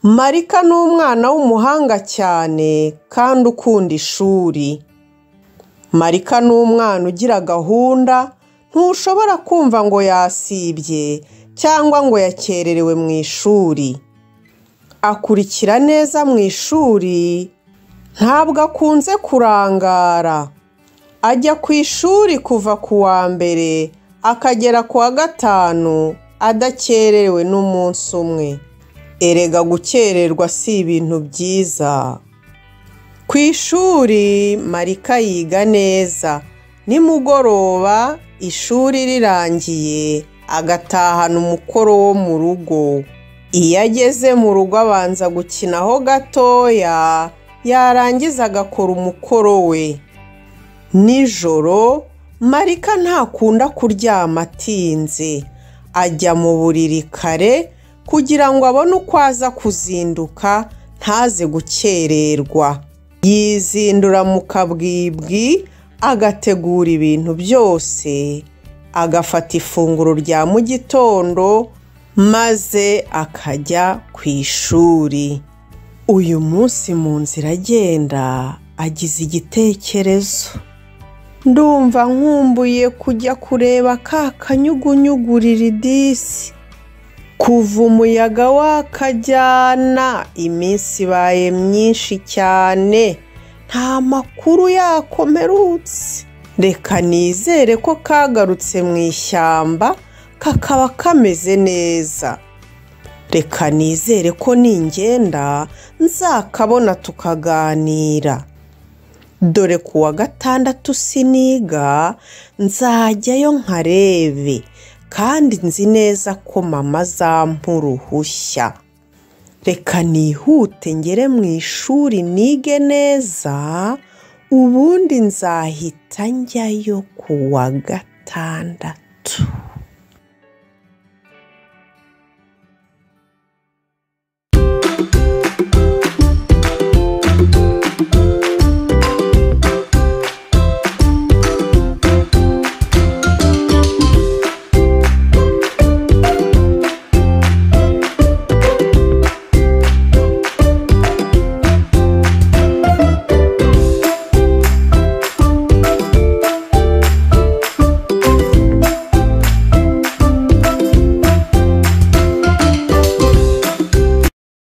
Marika ni umwana w'umuhanga cyane kandi ukunda ishuri. Marika ni umwana ugira gahunda, ntushobora kumva ngo yasibye cyangwa ngo yakererewe mu ishuri. Akurikira neza mu ishuri, ntabwo akunze kurangara. Ajya ku ishuri kuva ku wa mbere akagera ku wa gatanu adakererewe n'umunsi umwe. Erega gukererwa si ibintu byiza. Ku ishuri Marika yiga neza, nimugoroba ishuri rirangiye agatahana umukoro wo mu rugo. Iyo ageze mu rugo abanza gukinaho gatoya, yarangiza agakora umukoro we. Nijoro Marika ntakunda kuryama atinze, ajya mu buriri kare kugira ngo abone uko aza kuzinduka ntaze gukererwa. Yizindura mu kabwibwi, agategura ibintu byose, agafata ifunguro rya mu gitondo maze akajya ku ishuri. Uyu munsi mu nzira agenda agize igitekerezo. Ndumva nkumbuye kujya kureba ka kanyugunyugu Liridisi. Kuva umuyaga wakajyana iminsi ibaye myinshi cyane, nta makuru yako mperutse. Reka nizere ko kagarutse mu ishyamba kakaba kameze neza. Reka nizere ko ningenda nzakabona tukaganira. Dore ku wa gatandatu siniga, nzajyayo nkarebe kandi nzi neza ko mama azampa uruhushya. Reka nihute ngere mu ishuri nige neza, ubundi nzahita njyayo ku wa gatandatu.